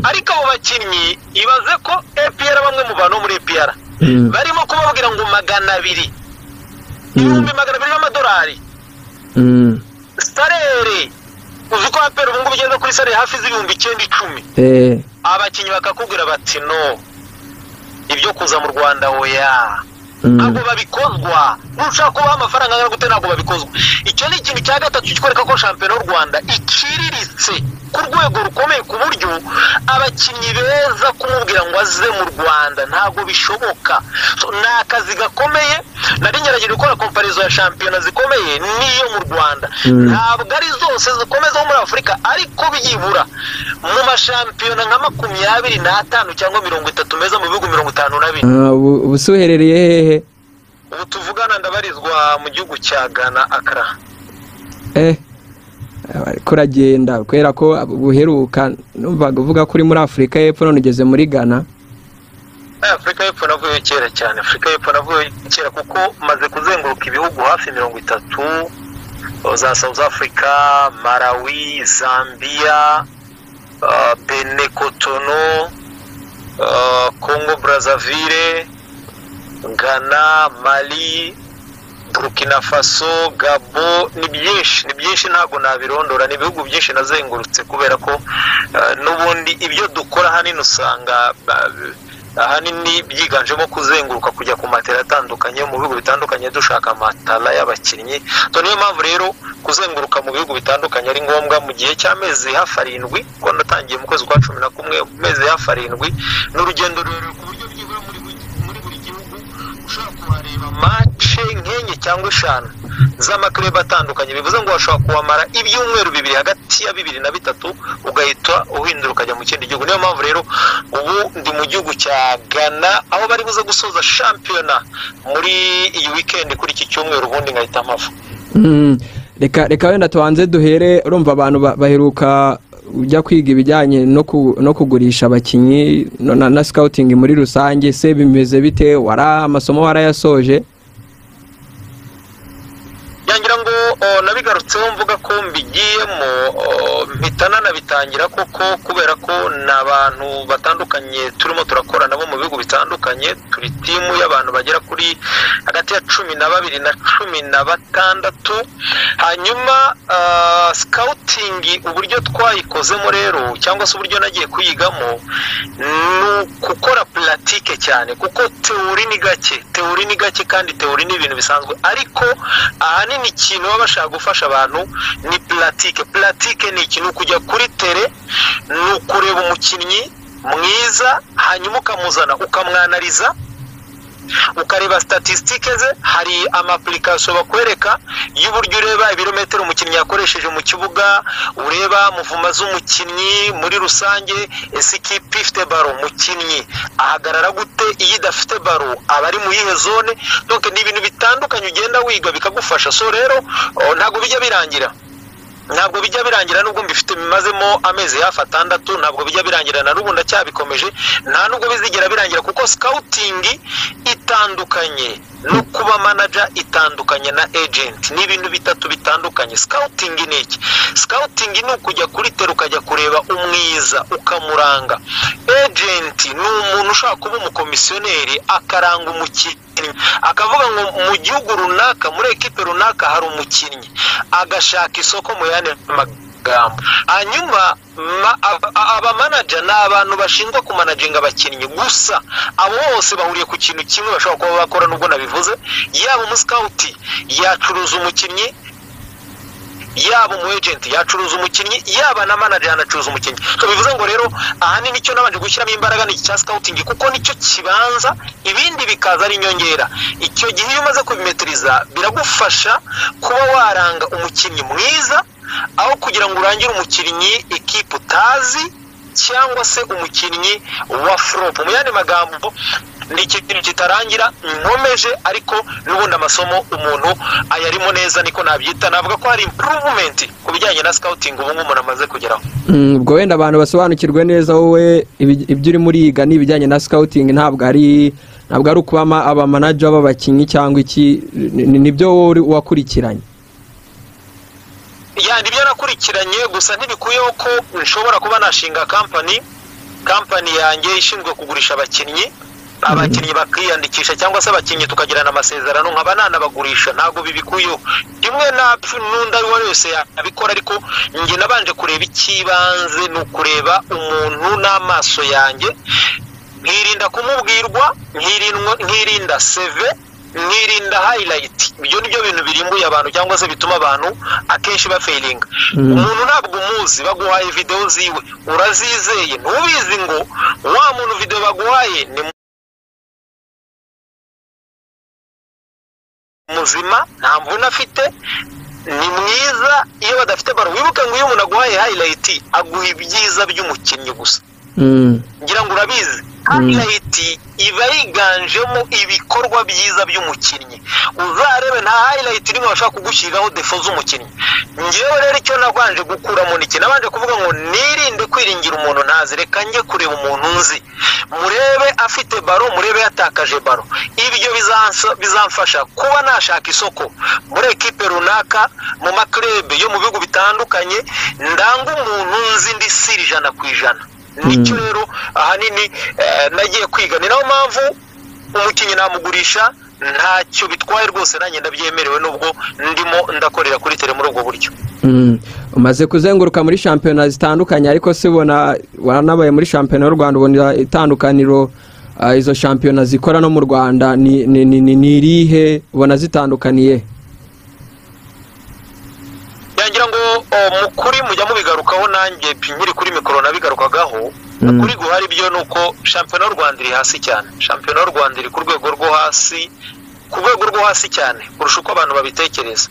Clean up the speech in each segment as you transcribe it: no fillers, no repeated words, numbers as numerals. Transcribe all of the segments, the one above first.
Ariko abo bakinnyi, ibaze ko APR, bamwe mu bantu bo muri APR barimo kubabwira ngo 200, 200,000 y'amadolari salaire. Uzi ko APR ubu ngubu ugeze kuri salaire hafi z'ibihumbi 9, 10. Abakinnyi bakakubwira bati: "No, ibyo kuza mu Rwanda oya." Ntabwo babikozwa. Nushaka kubaha amafaranga angana gute, ntabwo babikozwa. Icyo ni ikintu cya gatatu kikwereka ko shampiyona y'u Rwanda iciriritse ku rwego rukomeye, ku buryo abakinnyi beza kumubwira ngo aze mu Rwanda ntabwo bishoboka. So, ni akazi gakomeye. Nari ngerageje gukora comparaison ya shampiyona zikomeye n'iyo mu Rwanda. Ntabwo ari zose zikomeza muri Afurika, ariko byibura mu mashampiyona nka 25 cyangwa 30 meza mu bihugu 54. Ah, ubu se uherereye hehe? Ubu tuvugana ndabarizwa mu gihugu cya Ghana, Accra. Ariko uragenda, kubera ko buheruka numvaga uvuga ko uri muri Afurika y'Epfo, none ugeze muri Ghana. Afurika y'Epfo navuyeyo kera cyane. Afurika y'Epfo navuyeyo kera, kuko maze kuzenguruka ibihugu hafi 30, za South Africa, Malawi, Zambia, Benin, Cotonou, Congo Brazzaville, Ghana, Mali, Burkina Faso, Gabo. Ni byinshi, ni byinshi, ntabwo nabirondora. Ni ibihugu byinshi nazengurutse, kubera ko n'ubundi ibyo dukora ahanini usanga ahanini byiganjemo kuzenguruka, kujya ku ma terrain atandukanye mu bihugu bitandukanye, dushaka ama talent y'abakinnyi. So niyo mpamvu rero kuzenguruka mu bihugu bitandukanye ari ngombwa mu gihe cy'amezi hafi 7, kuko natangiye mu kwezi kwa 11, mu mezi hafi 7. Ni urugendo rurerure, ku buryo byibura muri buri gihugu ushobora kuhareba match nk'enye cyangwa eshanu z'ama club atandukanye. Bivuze ngo washobora kuhamara ibyumweru 2, hagati ya 2 na 3, ugahita uhindura ukajya mu kindi gihugu. Niyo mpamvu rero ubu ndi mu gihugu cya Ghana, aho bari buze gusoza shampiyona muri iyi weekend, kuri iki cyumweru, ubundi nkahita mpava. Reka wenda tubanze duhere, urumva abantu baheruka ujya kwiga ibijyanye no kugurisha abakinnyi na scouting muri rusange. Se bimeze bite? Wara amasomo warayasoje? Yangira ngo nabigarutseho mvuga ko mbigiyemo, mpita nanabitangira koko, kubera ko ni abantu batandukanye turimo turakora nabo mu bihugu bitandukanye. Turi team y'abantu bagera kuri hagati ya 12 na 16. Hanyuma scouting, uburyo twayikozemo rero, cyangwa se uburyo nagiye kuyigamo, ni ugukora pratique cyane, kuko théorie ni gake, théorie ni gake, kandi théorie ni ibintu bisanzwe. Ariko ahanini ikintu baba bashaka gufasha abantu ni pratique. Pratique ni ikintu kujya kuri terrain, ni ukureba umukinnyi mwiza, hanyuma ukamuzana, ukamwanariza, ukareba statistiques ze. Hari ama application bakwereka y'uburyo ureba ibirometero umukinnyi yakoresheje mu kibuga, ureba mouvement z'umukinnyi muri rusange. Ese ikipe ifite ballon, umukinnyi ahagarara gute? Iyo idafite ballon, aba ari mu yihe zone? Donc ni ibintu bitandukanye ugenda wiga bikagufasha. So rero ntabwo bijya birangira, ntabwo bijya birangira. Nubwo mbifite, bimazemo amezi hafi 6, ntabwo bijya birangira. Na n'ubu ndacyabikomeje, nta nubwo bizigera birangira, kuko scouting itandukanye no kuba manager, itandukanye na agent. Ni ibintu bitatu bitandukanye. Scouting ni iki? Scouting ni ukujya kuri terrain, ukajya kureba umwiza, ukamuranga. Agent ni umuntu ushobora kuba umukomisiyoneri, akaranga umukinnyi, akavuga ngo mu gihugu runaka, muri ekipe runaka hari umukinnyi, agashaka isoko mu yandi magambo. Hanyuma aba manager ni abantu bashinzwe kumanaginga abakinnyi gusa. Abo bose bahuriye ku kintu kimwe bashobora kuba bakora. Nubwo nabivuze, yaba umu scout yacuruza umukinnyi, yaba umu agent yacuruza umukinnyi, yaba na manager yanacuruza umukinnyi. So bivuze ngo rero ahanini icyo nabanje gushyiramo imbaraga ni icya scouting, kuko nicyo kibanza, ibindi bikaza ari inyongera. Icyo gihe iyo umaze kubimetiriza, biragufasha kuba waranga umukinnyi mwiza, aho kugira ngo urangire umukinnyi ekipe utazi, cyangwa se umukinnyi wa flop. Mu yandi magambo, ni ikintu kitarangira, nkomeje, ariko n'ubundi amasomo umuntu ayarimo neza, niko nabyita. Navuga ko hari improvement ku bijyanye na scouting ubu ngubu umuntu amaze kugeraho. Ubwo wenda abantu basobanukirwe neza, wowe ibyo urimo uriga ni ibijyanye na scouting, ntabwo ari ukuba aba manager b'abakinnyi cyangwa iki, nibyo wowe wakurikiranye? Ya, nibyo nakurikiranye, gusa ntibikuyeho ko nshobora kuba nashinga company. Kampani yanjye ishinzwe kugurisha abakinnyi, abakinnyi bakiyandikisha cyangwa se abakinnyi tukagirana amasezerano nkaba nanabagurisha, ntabwo bibikuyeho. Kimwe n'undi ari we wese yabikora, ariko njye nabanje kureba icy'ibanze, ni ukureba umuntu n'amaso yanjye, nkirinda kumubwirwa, nkirinda CV, nkirinda highlight. Ibyo nibyo bintu birimbuye abantu cyangwa se bituma abantu akenshi bafailinga. Umuntu ntabwo umuzi, baguhaye video ziwe urazizeye, ntubizi ngo wa muntu video baguhaye ni muzima, nta mvune afite, ni mwiza. Iyo badafite baro, wibuke ngo iyo umuntu aguhaye highlight aguha ibyiza by'umukinnyi gusa. Ngira ngo urabizi, highlight iba yiganjemo ibikorwa byiza by'umukinnyi. Uzarebe nta highlight rimwe bashaka kugushyiriraho defo z'umukinnyi. Ngewe rero icyo nabanje gukuramo ni iki, nabanje kuvuga ngo nirinde kwiringira umuntu ntazi, reka njye kureba umuntu nzi, murebe afite baro, murebe yatakaje baro. Ibyo bizamfasha kuba nashaka isoko muri ekipe runaka, mu maklebe yo mu bihugu bitandukanye, ndanga umuntu nzi ndi siri 100%. Nicyo rero ahanini nagiye kwiga. Ni nayo mpamvu umukinnyi namugurisha ntacyo bitwaye rwose, nanjye ndabyemerewe nubwo ndimo ndakorera kuri tele muri ubwo buryo. Umaze kuzenguruka muri shampiyona zitandukanye, ariko se ubona waranabaye muri shampiyona y'u Rwanda, ubona itandukaniro izo shampiyona zikora no mu Rwanda ni irihe, ubona zitandukaniye? Yangira ngo mukuri mujya mubigarukaho, nanjye nkiri kuri mikoro nabigarukagaho. Kuri guhari byo nuko shampiyona y'u Rwanda iri hasi cyane. Shampiyona y'u Rwanda iri ku rwego rwo hasi, ku rwego rwo hasi cyane kurusha uko abantu babitekereza.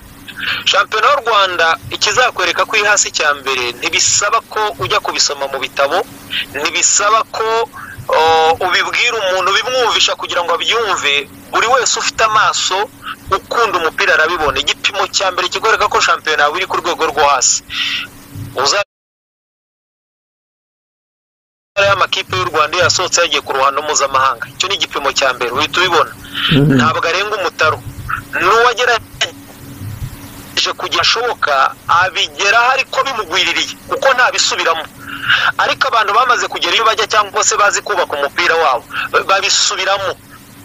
Shampiyona y'u Rwanda ikizakwereka ko iri hasi cya mbere, ntibisaba ko ujya kubisoma mu bitabo, ntibisaba ko ubibwira umuntu ubimwumvisha kugira ngo abyumve. Buri wese ufite amaso ukunda umupira arabibona. Igipimo cya mbere kikwereka ko shampiyona yawe iri ku rwego rwo hasi, amakipe y'u Rwanda yasohotse yagiye ku ruhando mpuzamahanga. Icyo ni igipimo cya mbere uhita ubibona. Ntabwo arenga umutaro, n'uwagerageje kugira ashoboka abigeraho ariko bimugwiririye kuko ntabisubiramo. Ariko abantu bamaze kugera iyo bajya cyangwa se bazi kubaka umupira wabo babisubiramo.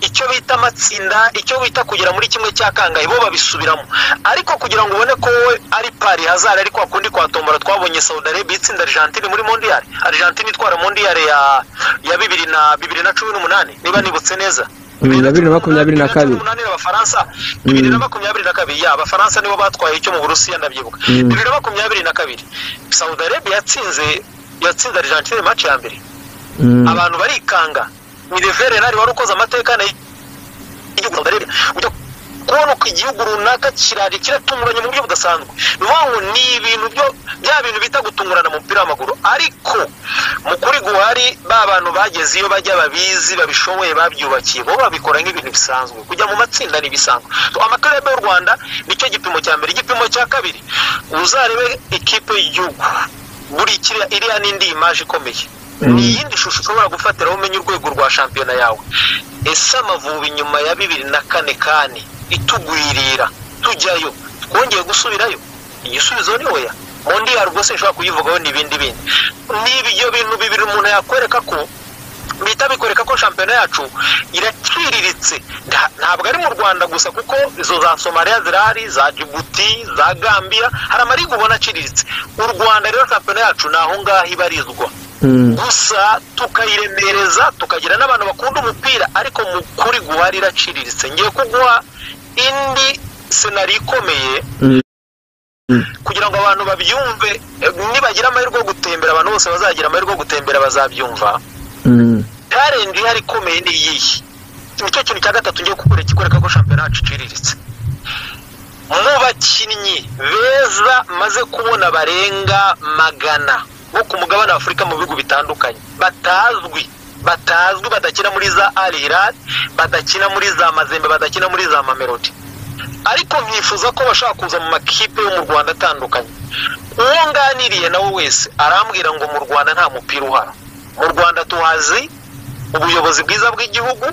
Icyo bita amatsinda, icyo bita kugera muri kimwe cya kangahe, bo babisubiramo. Ariko kugira ngo ubone ko wowe ari pari hazard, ariko akundi kwa tombora twabonye Saudi Arabia itsinda Argentine muri Mondial, Argentine itwara Mondial ya 2018 niba nibutse neza, 2022 Abafaransa 2022, ya Abafaransa nibo batwaye icyo mu Burusiya ndabyibuka. 2022 Saudi Arabia yatsinze Argentine match ya mbere, abantu barikanga. Ni Renard wari ukoze amateka y'igihugu Saudi Arabia, ujya kubona uko igihugu runaka kirari kiratunguranye mu buryo budasanzwe. Ni ukuvuga ngo ni ibintu byo bya bintu bita gutungurana mu mupira w'amaguru. Ariko mu kuri guhari ba bantu bageze iyo bajya babizi, babishoboye, babyubakiye, bo babikora nk'ibintu bisanzwe. Kujya mu matsinda ni bisanzwe. Amaklebe y'u Rwanda nicyo gipimo cya mbere. Igipimo cya kabiri, uzarebe ikipe y'igihugu buri iriya n'indi image ikomeye, ni iyindi shusho ushobora gufatiraho umenye urwego rwa shampiyona yawe. Ese Amavubi nyuma ya 2004 kane itugwirira tujyayo, twongeye gusubirayo? Igisubizo ni oya. Mondial rwose nshobora kuyivugaho n'ibindi bindi. N'ibyo bintu bibiri umuntu yakwereka ko bita bikwereka ko shampiyona yacu iraciriritse. Ntabwo ari mu Rwanda gusa, kuko izo za Somalia zirahari, za Djibouti, za Gambia, hari amariga ubona aciriritse. U Rwanda rero shampiyona yacu ni aho ngaho ibarizwa. Gusa tukayiremereza, tukagira n'abantu bakunda umupira, ariko mu kuri guhari iraciriritse. Ngiye kuguha indi senari ikomeye kugira ngo abantu babyumve. Nibagira amahirwe yo gutembera, abantu bose bazagira amahirwe yo gutembera bazabyumva. Challenge ihari ikomeye ni iyihe? Nicyo kintu cya gatatu ngiye kukwereka kikwereka ko shampiyona yacu iciriritse. Mu bakinnyi beza maze kubona barenga 100 bo ku mugabane wa Afurika mu bihugu bitandukanye, batazwi, badakina muri za Al Hilal, badakina muri za Mazembe, badakina muri za Mamelodi, ariko nkifuza ko bashaka kuza mu makipe yo mu Rwanda atandukanye. Uwo nganiriye nawe wese arambwira ngo mu Rwanda nta mupira uhara. Mu Rwanda tuhazi ubuyobozi bwiza bw'igihugu,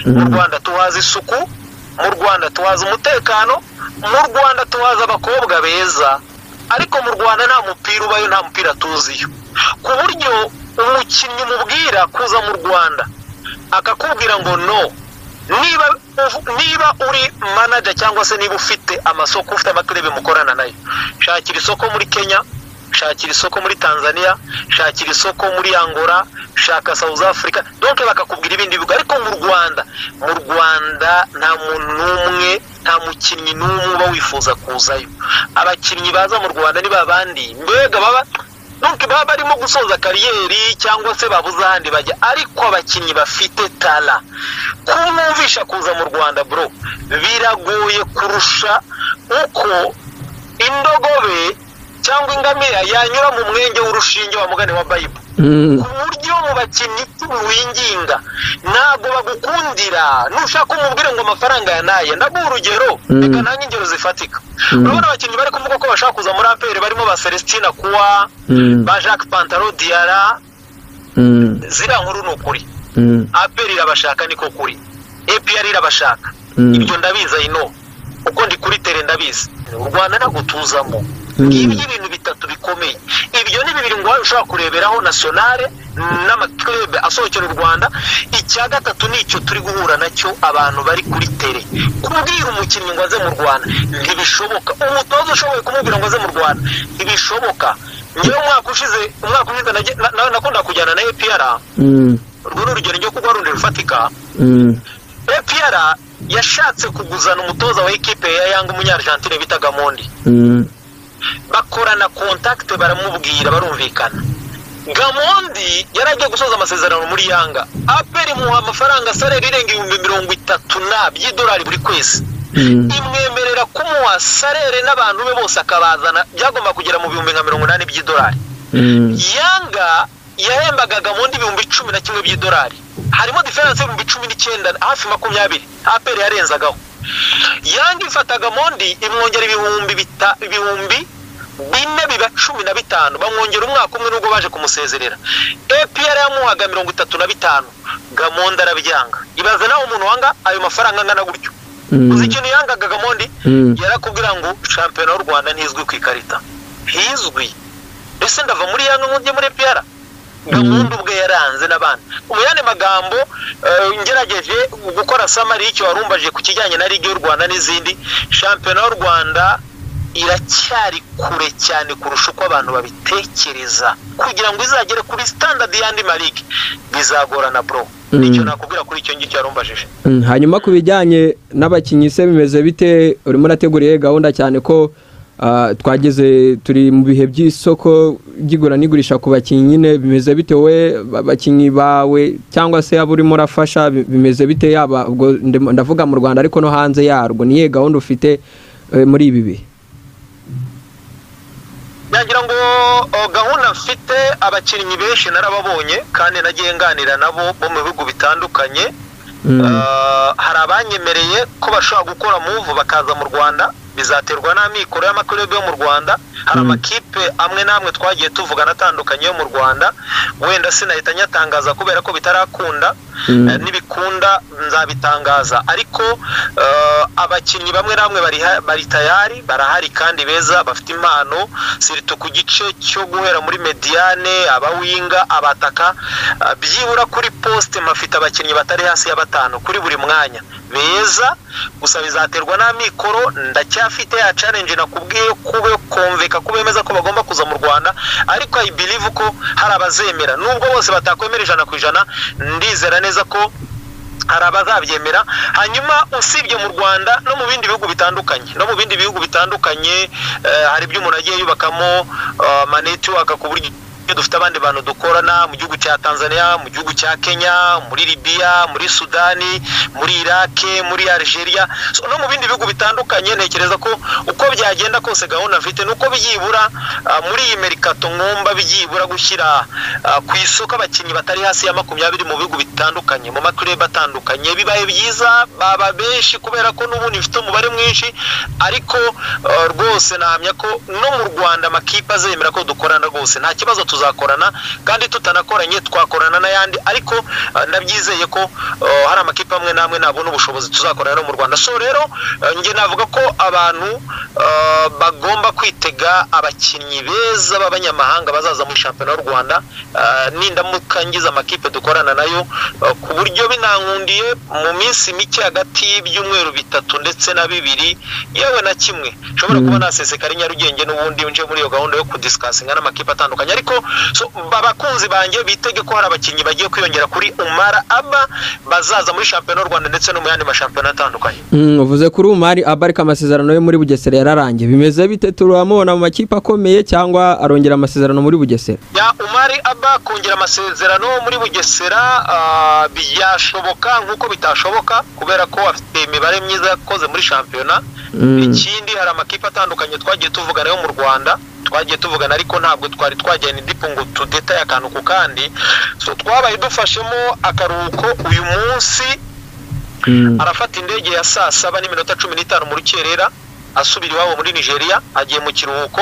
mu Rwanda tuhazi isuku, mu Rwanda tuhazi umutekano, mu Rwanda tuhazi abakobwa beza, ariko mu Rwanda nta mupira ubayo, nta mupira tuziyo. Ku buryo Umukinnyi umubwira kuza mu Rwanda akakubwira ngo no. Niba uri manager cyangwa se niba ufite amasoko, ufite amaklebe mukorana nayo, shakira isoko muri Kenya, shakira isoko muri Tanzania, shakira isoko muri Angola, shaka South Africa, donc bakakubwira ibindi bihugu. Ariko mu Rwanda nta muntu n'umwe, nta mukinnyi n'umwe uba wifuza kuzayo. Abakinnyi baza mu Rwanda ni babandi mbega baba donc baba barimo gusoza kariyeri cyangwa se babuze ahandi bajya, ariko abakinnyi bafite tala kumwumvisha kuza mu Rwanda bro biragoye kurusha uko indogobe cyangwa ingamiya yanyura mu mwenge w'urushinge wa mugani wa Bible. Ku buryo mu bakinnyi winginga ntabwo bagukundira, nushaka umubwire ngo amafaranga ya naye. Ndaguha urugero, reka nange ingero zifatika. Urabona abakinnyi bari kuvuga ko bashaka kuza muri APR barimo ba Celestina Kuwa, ba Jacques Pantalo Diarra. Ziriya nkuru ni ukuri. APR irabashaka niko kuri, APR irabashaka. Ibyo ndabizi ino uko ndi kuri tere ndabizi. U Rwanda ntabwo tuzamo. Ngibi ibintu bitatu bikomeye. Ibyo ni bibiri ngo ushobora kureberaho nationale n'amaklub asohokera u Rwanda. Icya gatatu nicyo turi guhura nacyo, abantu bari kuri tere. Kubwira umukinnyi ngo aze mu Rwanda ntibishoboka. Umutoza ushoboye kumubwira ngo aze mu Rwanda ntibishoboka. Ngewe umwaka ushize nakunda kujyana na APR. Urwo ni urugero njye kuko rundi rufatika. APR yashatse kuguzana umutoza wa ekipe ya Yanga umunya-Argentine bita Gamondi. Bakorana contact baramubwira barumvikana. Gamondi yaragiye gusoza amasezerano muri Yanga. APR imuha amafaranga salary irenga 30,000 by'idolari buri kwezi. Imwemerera kumuha salary n'abantu be bose akabazana, byagomba kugera mu 80,000 by'idolari. Yanga yahembaga Gamondi 11,000 by'idolari. Harimo difference y'ibihumbi 19 hafi 20. APR yarenzagaho. Yanga ifata Gamondi imwongera ibihumbi 4 biba 15, bamwongera umwaka umwe nubwo baje kumusezerera. APR yamuhaga 35, Gamondi arabyanga. Ibaze nawe umuntu wanga ayo mafaranga angana gutyo. Uzi ikintu yangaga Gamondi? Yarakubwira ngo shampiyona y'u Rwanda ntizwi ku ikarita. Ntizwi. Ese ndava muri Yanga ngo njye muri APR? Gamondi ubwe yaranze n'abandi. Mu yandi magambo, ngerageje gukora summary y'icyo warumbaje ku kijyanye na Ligue y'u Rwanda n'izindi, shampiyona y'u Rwanda iracyari kure cyane kurusha uko abantu babitekereza. Kugira ngo izagere kuri standard y'andi maligue bizagorana bro. Nicyo nakubwira kuri icyo ngicyo yarumbajije. Hanyuma ku bijyanye n'abakinnyi se bimeze bite? Urimo urateguriye gahunda cyane ko twageze turi mu bihe by'isoko ry'igura n'igurisha ku bakinnyi nyine, bimeze bite we abakinnyi bawe cyangwa se abo urimo urafasha bimeze bite? Yaba ubwo ndavuga mu Rwanda ariko no hanze yarwo, niye gahunda ufite muri ibi bihe? Nagira ngo gahunda mfite, abakinnyi benshi narababonye kandi nagiye nganira nabo bo mu bihugu bitandukanye. Hari abanyemereye ko bashobora gukora move bakaza mu Rwanda, bizaterwa n'amikoro y'amaklub yo mu Rwanda. Hari amakipe amwe namwe twagiye tuvugana atandukanye yo mu Rwanda, wenda sinahita nyatangaza kubera ko bitarakunda. Nibikunda nzabitangaza, ariko abakinnyi bamwe namwe bari tayari, barahari kandi beza, bafite impano sirito ku gice cyo guhera muri mediane, abawinga, abataka. Byibura kuri poste mafite abakinnyi batari hasi ya 5 kuri buri mwanya beza. Gusa bizaterwa n'amikoro. Ndacyafite ya challenge nakubwiye kube konveka kubemeza ko bagomba kuza mu Rwanda, ariko I believe ko hari abazemera nubwo bose batakwemera 100%. Ndizera neza ko hari abazabyemera. Hanyuma usibye mu Rwanda no mu bindi bihugu bitandukanye, hari ibyo umuntu agiye yubakamo manetwork ku buryo dufite abandi bantu dukorana mu gihugu cya Tanzania, mu gihugu cya Kenya, muri Libya, muri Sudani, muri Iraq, muri Algeria, so, no mu bindi bihugu bitandukanye. Ntekereza ko uko byagenda kose gahunda mfite nuko byibura muri iyi mercato ngomba byibura gushyira ku isoko abakinnyi batari hasi ya 20 mu bihugu bitandukanye, mu maklub atandukanye. Bibaye byiza baba benshi kubera ko n'ubundi mfite umubare mwinshi, ariko rwose nahamya ko no mu Rwanda amakipe azemera ko dukorana rwose, nta kibazo tuzakorana, kandi tutanakoranye twakorana n'ayandi, ariko ndabyizeye ko hari amakipe amwe n'amwe nabona ubushobozi tuzakorana no mu Rwanda. So rero njye navuga ko abantu bagomba kwitega abakinnyi beza b'abanyamahanga bazaza muri shampiyona y'u Rwanda, nindamuka ngize amakipe dukorana nayo, ku buryo binankundiye mu minsi mike hagati y'ibyumweru 3 ndetse na 2 yewe na 1 nshobora kuba nasesekara i Nyarugenge n'ubundi nje muri iyo gahunda yo kudiscussinga n'amakipe atandukanye. Ariko so abakunzi banjye bitege ko hari abakinnyi bagiye kwiyongera kuri Umar Abba bazaza muri shampiyona y'u Rwanda ndetse no mu yandi mashampiyona atandukanye. Uvuze kuri Umar Abba, ariko amasezerano yo muri Bugesera yararangiye, bimeze bite? Turamubona mu makipe akomeye cyangwa arongera amasezerano muri Bugesera? Ya Umar Abba kongera amasezerano muri Bugesera byashoboka nkuko bitashoboka, kubera ko afite imibare myiza yakoze muri shampiyona. Ikindi hari amakipe atandukanye twagiye tuvugana yo mu Rwanda, twagiye tuvugana ariko ntabwo twari twagenda indipo ngo tudetaye akantu ku kandi. So twabaye dufashemo akaruhuko uyu munsi. Arafata indege ya 7:15 mu rukerera asubira iwabo muri Nigeria, agiye mu kiruhuko.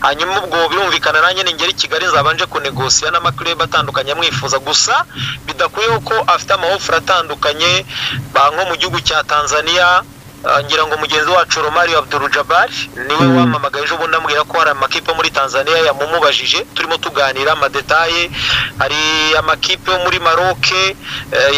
Hanyuma ubwo birumvikana nanjye ningera i Kigali nzabanje kunegosiya n'amaklub atandukanye amwifuza, gusa bidakuyeho ko afite amahofra atandukanye nko mu gihugu cya Tanzania. Ngira ngo mugenzi wacu Romario Abdul Jabbar niwe wamamagaye ejo bundi ambwira ko hari amakipe muri Tanzania yamumubajije, turimo tuganira amadetaye. Hari amakipe yo muri Maroc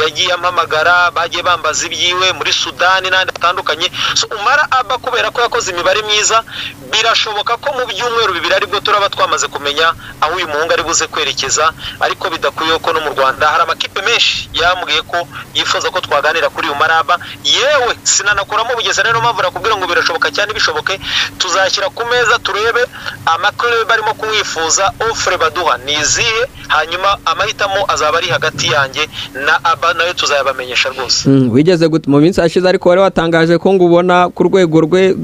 yagiye ampamagara, bagiye bambaza ibyiwe muri Sudani n'andi atandukanye. So Umar Abba kubera ko yakoze imibare myiza, birashoboka ko mu byumweru 2 aribwo turaba twamaze kumenya aho uyu muhungu ari buze kwerekeza, ariko bidakwiye ko no mu Rwanda hari amakipe menshi yambwiye ko yifuza ko twaganira kuri Umar Abba. Yewe sinanakuramo Bugesera, niyo mpamvu nakubwira ngo birashoboka cyane bishoboke, tuzashyira ku meza turebe amaklub barimo kumwifuza, offre baduha ni izihe, hanyuma amahitamo azaba ari hagati yanjye na Abba, nayo tuzayabamenyesha rwose. Wigeze mu minsi yashize ariko wari watangaje ko ngo ubona ku rwego rwe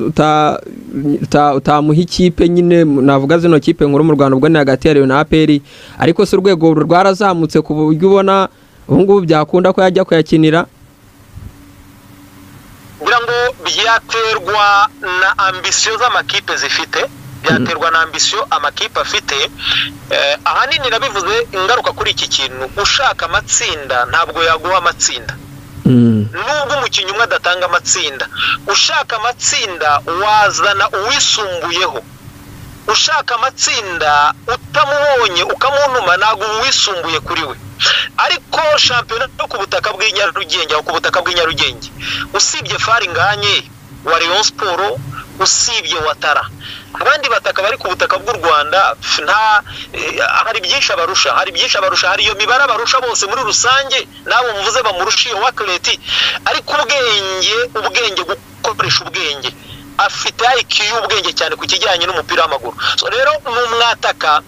utamuha ikipe nyine, navuga zino kipe nkuru mu Rwanda ubwo ni hagati ya Rayon na APR, ariko si urwego rwarazamutse ku buryo ubona ubu ngubu byakunda ko yajya kuyakinira? Ngira ngo byaterwa na ambisiyo z'amakipe zifite, byaterwa na ambisiyo amakipe afite. Ahanini nabivuze ingaruka kuri iki kintu, ushaka amatsinda ntabwo yaguha amatsinda. Nubwo umukinnyi umwe adatanga amatsinda, ushaka amatsinda wazana uwisumbuyeho. Ushaka amatsinda utamubonye ukamuntuma ntabwo uwisumbuye kuri we. Ariko shampiyona yo ku butaka bw'i Nyarugenge, aho ku butaka bw'i Nyarugenge, usibye Faringanye wa Rayon Sport, usibye Watara, abandi bataka bari ku butaka bw'u Rwanda nta hari byinshi abarusha, hari byinshi abarusha, hari iyo mibare abarusha bose muri rusange, nabo muvuze bamurusha iyo wakleti, ariko ubwenge gukoresha ubwenge, afite IQ y'ubwenge cyane ku kijyanye n'umupira w'amaguru. So rero ni umwataka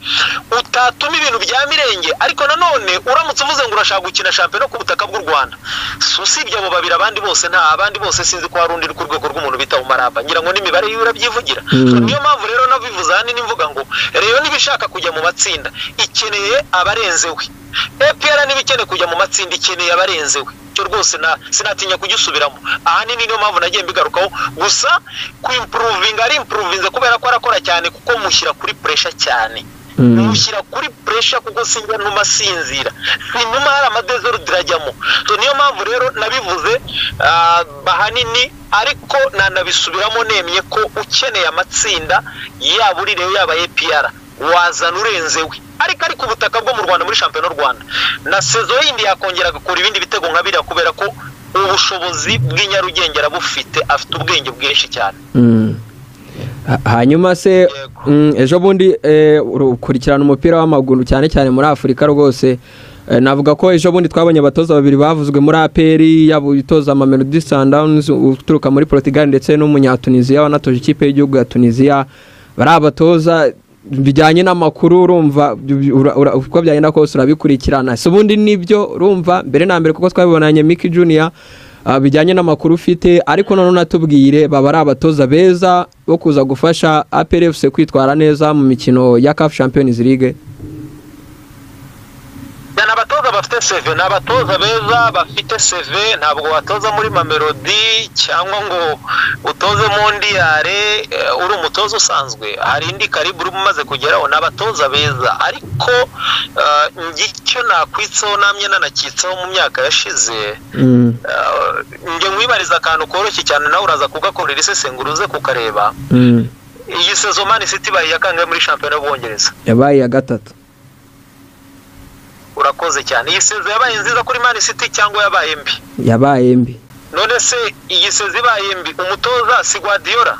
utatuma ibintu bya mirenge, ariko nanone uramutse uvuze ngo urashaka gukina shampiyona ku butaka bw'u Rwanda, usibye abo babiri abandi bose nta abandi bose sinzi ko hari undi ku rwego rw'umuntu bita Umar Abba, ngira ngo n'imibare yiwe urabyivugira. So niyo mpamvu rero nabivuze ahanini mvuga ngo rero niba ishaka kujya mu matsinda ikeneye abarenze we, APR niba ikeneye kujya mu matsinda ikeneye abarenze we, cyo rwose na sinatinya kugisubiramo. Ahanini niyo mpamvu nagiye mbigarukaho, gusa kuimprovinga ari improvinze kubera ko arakora cyane, kuko mushyira kuri pressure cyane. Mushyira kuri pressure kuko sinjya ntuma sinzira, sinuma hari amadezordre ajyamo. So niyo mpamvu rero nabivuze ahanini, ariko nanabisubiramo nemye ko ukeneye amatsinda yaba uri Rayon yaba APR wazana urenze we, ariko ari ku butaka bwo mu Rwanda muri shampiyona y'u Rwanda na sezo yindi yakongera agakora ibindi bitego nka biriya, kubera ko ubushobozi bw'i Nyarugenge arabufite, afite ubwenge bwinshi cyane. Hanyuma se ejo bundi ukurikirana umupira w'amaguru cyane cyane muri Afurika rwose, navuga ko ejo bundi twabonye abatoza babiri bavuzwe muri APR, yaba utoza Mamelodi Sundowns uturuka muri Portugal ndetse n'umunyatunisia wanatoje ikipe y'igihugu ya Tunisia. Bari abatoza bijyanye n'amakuru, urumva uko byagenda kose urabikurikirana. Se ubundi nibyo urumva mbere na mbere kuko twabibonanye Mickey Junior, bijyanye n'amakuru ufite, ariko none natubwire baba ari abatoza beza bo kuza gufasha APR FC kwitwara neza mu mikino ya CAF Champions League? Abatoza bafite CV, ni abatoza beza bafite CV. Ntabwo watoza muri Mamelodi cyangwa ngo utoze mu ndiyare uri umutoza usanzwe, hari indi calibre umaze kugeraho. Ni abatoza beza, ariko icyo nakwitseho namye nanakitseho mu myaka yashize, njye nkwibariza akantu koroshye cyane, nawe uraza kugakorera isesengura uze kukareba. Iyi saison Man City ibaye iya kangahe muri shampiyona y'Ubwongereza? Yabaye iya gatatu. Urakoze cyane. Iyi saison yabaye nziza kuri Man City cyangwa yabaye mbi? Yabaye mbi. None se iyi saison ibaye mbi, umutoza si Guardiola?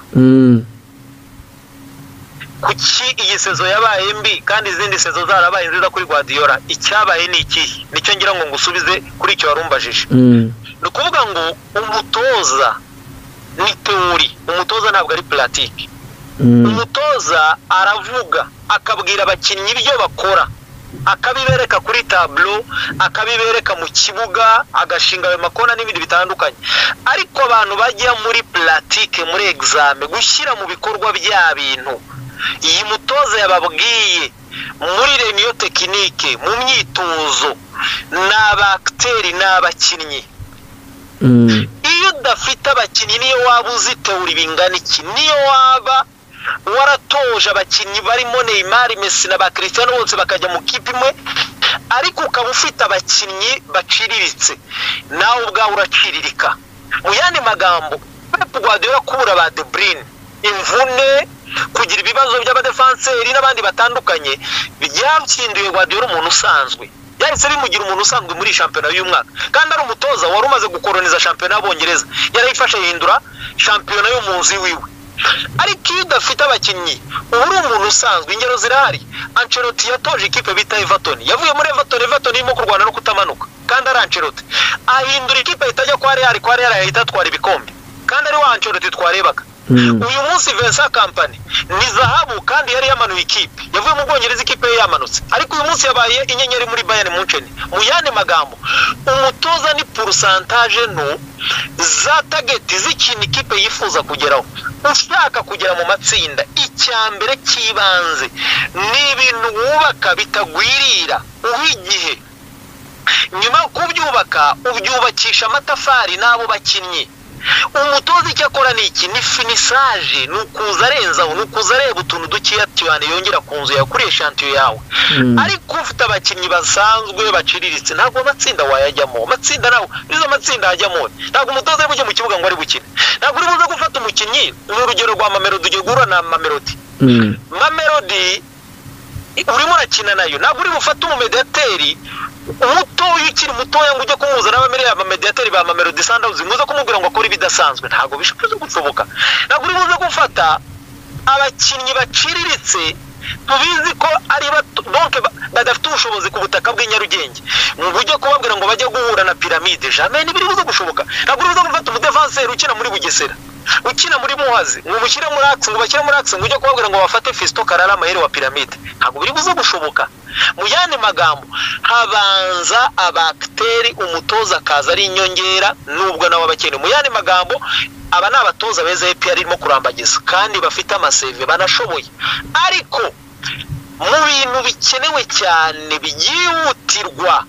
Kuki iyi saison yabaye mbi kandi izindi saison zarabaye nziza kuri Guardiola? Icyabaye ni ikihe? Nicyo ngira ngo ngusubize kuri icyo warumbajije. Ni ukuvuga ngo umutoza ni théorie, umutoza ntabwo ari pratique. Umutoza aravuga, akabwira abakinnyi ibyo bakora, akabibereka kuri tableau, akabibereka mu kibuga, agashinga ayo makona n'ibindi bitandukanye. Ariko abantu bajya muri pratique, muri examen, gushyira mu bikorwa bya bintu iyi mutoza yababwiye muri réunion technique, mu myitozo, ni aba acteurs, ni abakinnyi. Iyo udafite abakinnyi, niyo waba uzi théorie bingana iki, niyo waba waratoje abakinnyi barimo Neymar, Messi na ba Cristiano bose bakajya mu kipe imwe, ariko ukaba ufite abakinnyi baciriritse, nawe ubwawe uraciririka. Mu yandi magambo, Pep Guardiola kubura ba De Bruyne, imvune, kugira ibibazo by'abadefanseri n'abandi batandukanye, byatsinduye Guardiola umuntu usanzwe, yahise bimugira umuntu usanzwe muri shampiyona y'uyu mwaka, kandi ari umutoza wari umaze gukoroniza shampiyona y'Abongereza, yarayifashe yihindura shampiyona yo mu nzu iwiwe. Ariko iyo udafite abakinnyi uba uri umuntu usanzwe. Ingero zirahari. Ancelotti yatoje ikipe bita Everton, yavuye muri Everton, Everton irimo kurwana no kutamanuka, kandi ari Ancelotti ahindura ikipe ahita ajya kwa Real, kwa Real ahita atwara ibikombe, kandi ari wa Ancelotti twarebaga. Uyu munsi Vincent Kompany ni zahabu, kandi yari yamanuye ikipe, yavuye mu Bwongereza ikipe ye yamanutse, ariko uyu munsi yabaye inyenyeri muri Bayern Munchen. Mu yandi magambo, umutoza ni pourcentage nto za target z'ikintu ikipe yifuza kugeraho. Ushaka kugera mu matsinda, icya mbere cy'ibanze ni ibintu wubaka bitagwirira, uha igihe. Nyuma yo kubyubaka, ubyubakisha amatafari n'abo bakinnyi. Umutoza icyo akora ni iki? Ni finissage, ni ukuza arenzaho, ni ukuza areba utuntu dukeya cyane yongera ku nzu yawe, kuri échantillon yawe. Ariko ufite abakinnyi basanzwe baciriritse, ntabwo amatsinda wayajyamo. Amatsinda nawe nizo amatsinda yajyamo, ntabwo umutoza ari bujye mu kibuga ngo ari bukine. Ntabwo uri buze gufata umukinnyi. Ni urugero rwa Mamelodi, ugiye guhura na Mamelodi. Mamelodi urimo urakina nayo, ntabwo uri bufate umumediateri mutoya, ukiri mutoya, ngo ujye kumuhuza n'abamere abamediateri ba Mamelodi Sundowns, ngo uze kumubwira ngo akore ibidasanzwe. Ntabwo bishobora gushoboka. Ntabwo uri buze gufata abakinnyi baciriritse, tubizi ko ari bato, donc badafite ubushobozi ku butaka bw'i Nyarugenge, ngo ujye kubabwira ngo bajye guhura na Pyramide. Jamais, ntibiri buze gushoboka. Ntabwo uri buze gufata umudefanseri ukina muri Bugesera, ukina muri Muhazi, ngo umushyire muri axe, ngo bashyire muri axe, ngo ujye kubabwira ngo bafate Fiston Kalala Mayele wa Pyramide. Ntabwo biri buze gushoboka. Mu yandi magambo, habanza aba acteurs, umutoza akaza ari inyongera, nubwo nawe abakeneye. Mu yandi magambo, aba ni abatoza beza APR irimo kurambagiza, kandi bafite ama CV, banashoboye, ariko mu bintu bikenewe cyane byihutirwa,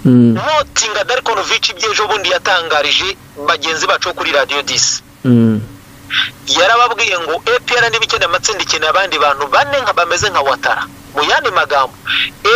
motinga Darko Novic iby'ejo bundi yatangarije bagenzi bacu bo kuri Radio 10, yarababwiye ngo APR niba ikeneye amatsinda, ikeneye abandi bantu bane nka bameze nka Ouattara. Mu yandi magambo,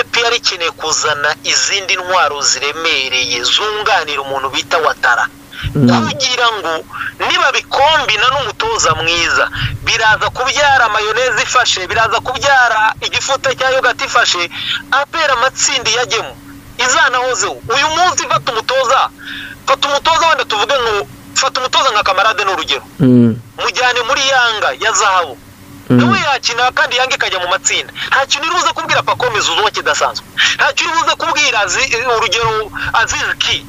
APR ikeneye kuzana izindi ntwaro ziremereye zunganira umuntu bita Ouattara, kugira ngo niba bikombina n'umutoza mwiza, biraza kubyara mayonnaise ifashe, biraza kubyara igifuta cya yogurt ifashe. APR amatsinda yajyemo izanahozeho. Uyu munsi fata umutoza, fata umutoza, wenda tuvuge ngo fata umutoza nka Kamarade, ni urugero, mujyane muri Yanga ya zahabu, nawe yakina kandi Yanga ikajya mu matsinda. Nta kintu uri buze kubwira Pacome Zouzoua kidasanzwe, nta kintu uri buze kubwira urugero Aziz Ki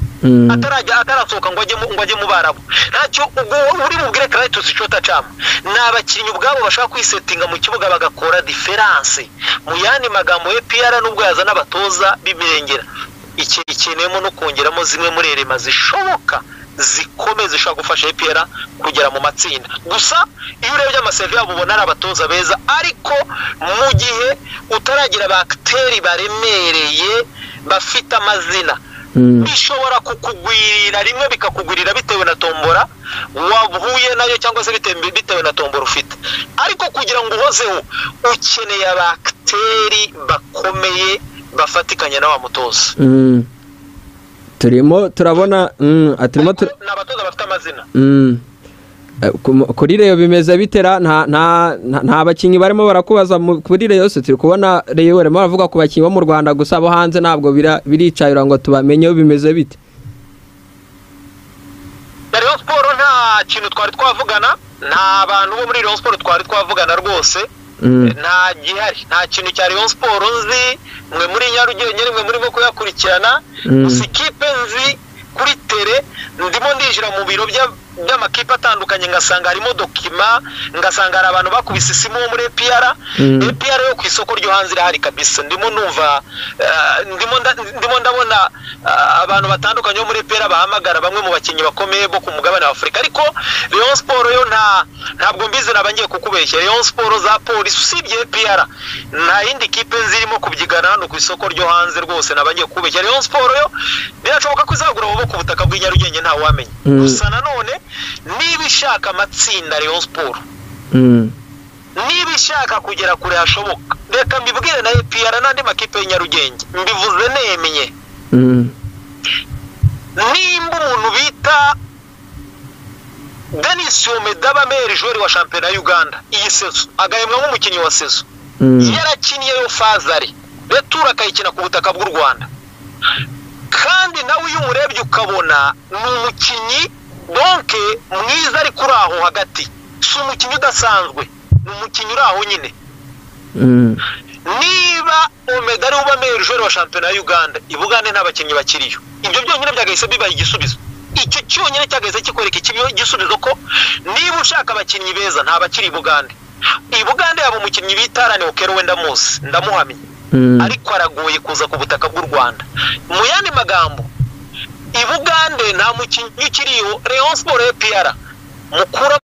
atarajya, atarasohoka ngo ajye mu Barabu. Ntacyo ubwo uri bubwire Clatous Chota Chama. Ni abakinnyi ubwabo bashaka kwisetinga mu kibuga bagakora différence. Mu yandi magambo, APR nubwo yazana abatoza b'imirengera, iki ikeneyemo no kongeramo zimwe muri éléments zishoboka zikomeye zishobora gufasha APR kugera mu matsinda. Gusa iyo urebye ama CV yabo, ubona ari abatoza beza, ariko mu gihe utaragira aba acteurs baremereye. bafite amazina. Bishobora kukugwirira rimwe, bikakugwirira bitewe na tombora wahuye nayo cyangwa se bitewe na tombora ufite. Ariko kugira ngo uhozeho ukeneye abakteri bakomeye bafatikanya na wa mutoza. Turimo turabona turimo n'abatoza bafite amazina. Kuri Rayon bimeze bitera nta bakinyi barimo barakubaza kuri Rayon yose. Turi kubona Rayon barimo baravuga ku bakinyi bo mu Rwanda gusa, abo hanze ntabwo biricayura ngo tubamenye bimeze bite. Rayon Sport nta kintu twari twavugana, nta bantu bo muri Rayon Sport twari twavugana rwose. Nta gihari, nta kintu cya Rayon Sport nzi, mwe muri Nyarugenge mwe murimo kuyakurikirana. Gusa ikipe nzi kuri tere, ndimo ndinjira mu biro by'amakipe atandukanye ngasanga harimo dokima, ngasanga hari abantu bakubise isimu wo muri APR. APR yo ku isoko ryo hanze irahari kabisa. Ndimo numva ndimo ndabona abantu batandukanye bo muri APR bahamagara bamwe mu bakinnyi bakomeye bo ku mugabane wa Afurika. Ariko Rayon Sport yo ntabwo mbizi, nabangiye kukubeshya. Rayon Sport za Police usibye APR nta yindi kipe zirimo kubyigana hano ku isoko ryo hanze rwose, nabangiye kukubeshya. Rayon Sport yo birashoboka ko izagura bo ku butaka bw'i Nyarugenge, nta wamenya. Gusa nanone niba ishaka amatsinda Rayon Sport, niba ishaka kugera kure hashoboka, reka mbibwire na APR n'andi makipe y'Nyarugenge, mbivuze nemye. Nimba umuntu bita Denis Omedaba meilleur joueur wa shampiyona ya Uganda iyi saison, agahembwa nk'umukinnyi wa saison, yarakiniye yo fazari retour akayikina ku butaka bw'u Rwanda, kandi nawe iyo umurebye ukabona ni umukinnyi donke mwiza ariko uri aho hagati, si umukinnyi udasanzwe, ni umukinnyi uri aho nyine. Niba Omeda ari uba meilleur joueur wa shampiyona ya Uganda, i Bugande nta bakinnyi bakiriyo, ibyo byonyine byagahise bibaye igisubizo. Icyo cyonyine cyagahise kikwereka igisubizo ko niba ushaka abakinnyi beza nta bakiri i Bugande. I Bugande yaba umukinnyi bita Arane Okero, wenda muzi ndamuhamye, ariko aragoye kuza ku butaka bw'u Rwanda. Mu yandi magambo, i Bugande nta mukinnyi ukiriyo. Rayon Sport APR mukura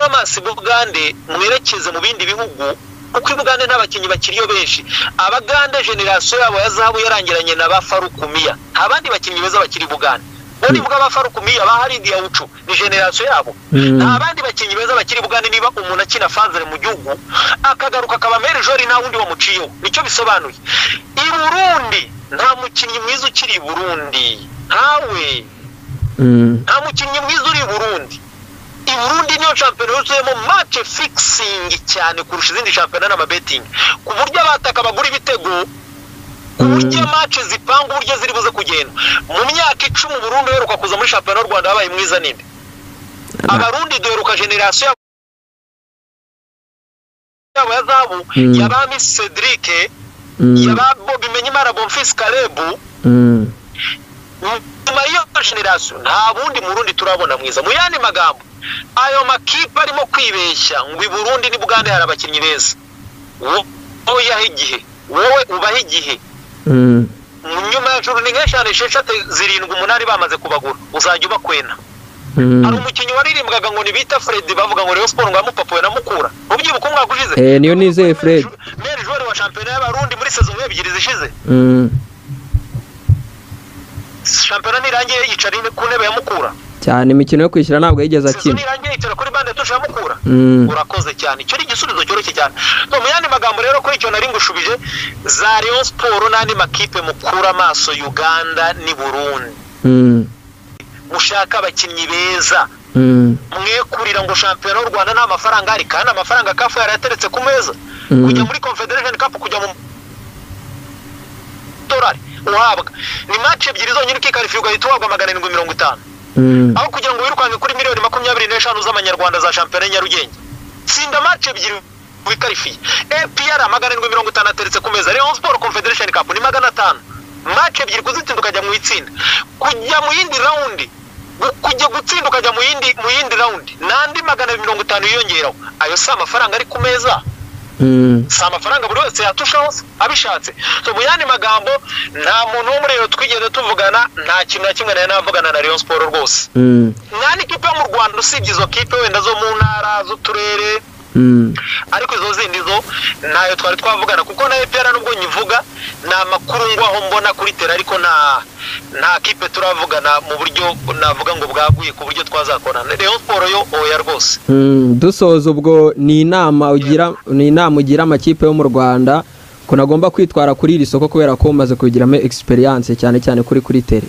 amaso i Bugande mwerekeze mu bindi bihugu, kuko i Bugande nta bakinnyi bakiriyo benshi. Abagande generasiyo yabo ya zahabu yarangiranye na ba Farukumiya, nta bandi bakinnyi beza bakiri i Bugande. Bo nivuga ba Farukumiya ba Haridi Yawucu ni generasiyo yabo. Nta bandi bakinnyi beza bakiri i Bugande. Niba umuntu akina fazere mu gihugu akagaruka akaba meilleur joueur nta wundi wamuciyeho, nicyo bisobanuye. I Burundi nta mukinnyi mwiza ukiri i Burundi, ntawe. Nta mukinnyi mwiza uri i Burundi. I Burundi niyo shampiyona yuzuyemo match fixing cyane kurusha izindi shampiyona n'amabeting, ku buryo abataka bagura ibitego, ku buryo match zipanga uburyo ziri buze kugenda. Mu myaka 10 Burundi uheruka kuza muri shampiyona y'u Rwanda wabaye mwiza ninde? Abarundi duheruka generasiyo yabo ya zahabu, yaba Miss Cedric, yaba Bimenyimana Bonfils Caleb. Nyuma y'iyo generasiyo nta bundi Murundi turabona mwiza. Mu yandi magambo, ayo makipe arimo kwibeshya ngo i Burundi ni Bugande hari abakinnyi beza, wowe yaha igihe, wowe ubaha igihe. Nyuma ya juru ni nk'eshanu, esheshatu, zirindwi, umunani bamaze kubagura, uzajya ubakwena. Hari umukinnyi waririmbwaga ngo ni bita Fred, bavuga ngo Rayon Sport ngo yamupapuwe na Mukura, ubyibuka umwaka ushize? Niyo nizeye Fred, meilleur joueur wa shampiyona y'Abarundi muri saison ebyiri zishize. Shampiyona nirangiye yicara ku ntebe ya Mukura cyane, imikino yo kwishyura ntabwo yigeze akina. Nirangiye yicara kuri bande tusha ya Mukura. Urakoze cyane, icyo ni igisubizo cyoroshye cyane. Mu yandi magambo rero, kuri icyo nari ngushubije, za Rayon Sport n'andi makipe mukura amaso Uganda ni Burundi, mushaka abakinnyi beza. Mwe kurira ngo shampiyona y'u Rwanda nta mafaranga ari, kandi amafaranga CAF yarateretse ku meza. Kujya muri Confederation Cup, kujya mu dolari uhabwa ni match ebyiri zonyine ukikarifiye ugahita uhabwa 750, aho kugira ngo wirukanke kuri miliyoni 25 z'amanyarwanda za shampiyona y'Nyarugenge. Tsinda match ebyiri wikarifiye. APR 750 ateretse ku meza. Rayon Sport Confederation Cup ni 500, match ebyiri kuzitsinda ukajya mu itsinda, kujya mu yindi round, kujya gutsinda ukajya mu yindi round n'andi 250 yiyongeraho. Ayo si amafaranga ari ku meza, si amafaranga buri wese yatushaho abishatse. So mu yandi magambo, nta muntu wo muri Rayon twigeze tuvugana, nta kintu na kimwe nari navugana na Rayon Sport rwose. Nta n'ikipe yo mu Rwanda usibye izo kipe wenda zo mu ntara z'uturere. Ariko izo zindi zo ntayo twari twavugana, kuko na APR nubwo nyivuga ni amakuru ngwaho mbona kuri tera, ariko nta kipe turavugana mu buryo navuga ngo bwaguye ku buryo twazakorana. Rayon Sport yo oya rwose. Dusoza ubwo ni inama ugira amakipe yo mu Rwanda ko nagomba kwitwara kuri iri soko, kubera ko umaze kubigiramo experience cyane cyane kuri tele.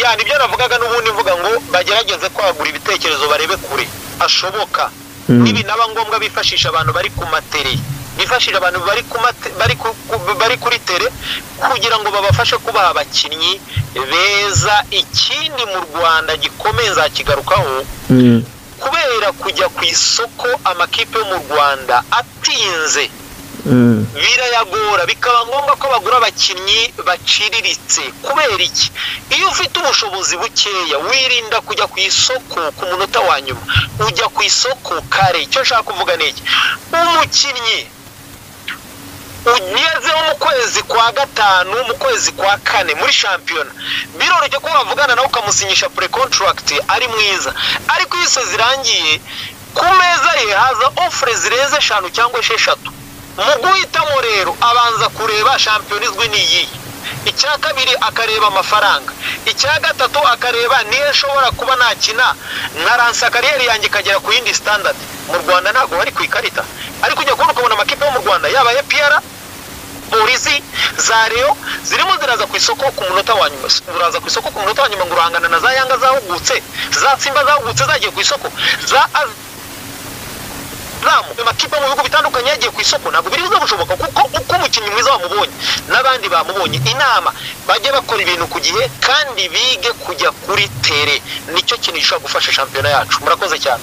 Ya nibyo navugaga n'ubundi mvuga ngo bagerageze kwagura ibitekerezo, barebe kure ashoboka. Nibinaba ngombwa bifashisha abantu bari ku materi, bifashisha abantu bari kuri tele kugira ngo babafashe kubaha abakinnyi beza. Ikindi mu Rwanda gikomeye nzakigarukaho, kubera kujya ku isoko amakipe yo mu Rwanda atinze birayagora, bikaba ngombwa ko bagura abakinnyi baciriritse. Kubera iki? Iyo ufite ubushobozi bukeya wirinda kujya ku isoko ku munota wa nyuma, ujya ku isoko kare. Icyo nshaka kuvuga ni iki: umukinnyi ugezeho mu kwezi kwa 5, mu kwezi kwa 4 muri shampiyona, biroroshye ko wavugana nawe ukamusinyisha pre contract ari mwiza, ariko iyo zirangiye ku meza ye haza offre zirenze 5 cyangwa 6. Mu guhitamo rero abanza kureba shampiyona izwi n'iyihe, icya kabiri akareba amafaranga, icya gatatu akareba niyo nshobora kuba nakina nkaransa kariyeri yanjye ikagera ku yindi standard. Mu Rwanda ntabwo bari ku ikarita, ariko ujya kubona ukabona amakipe yo mu Rwanda yaba APR, Polisi, za Rayon zirimo ziraza ku isoko ku munota wa nyuma. Uraza ku isoko ku munota wa nyuma ngo urahangana na za Yanga zahugutse, za Simba zahugutse zagiye ku isoko, za Azamu, amakipe mu bihugu bitandukanye yagiye ku isoko. Ntabwo biri buze gushoboka, kuko uko umukinnyi mwiza wamubonye n'abandi bamubonye. Inama, bajye bakora ibintu ku gihe kandi bige kujya kuri tere, nicyo kintu gishobora gufasha shampiyona yacu. Murakoze cyane.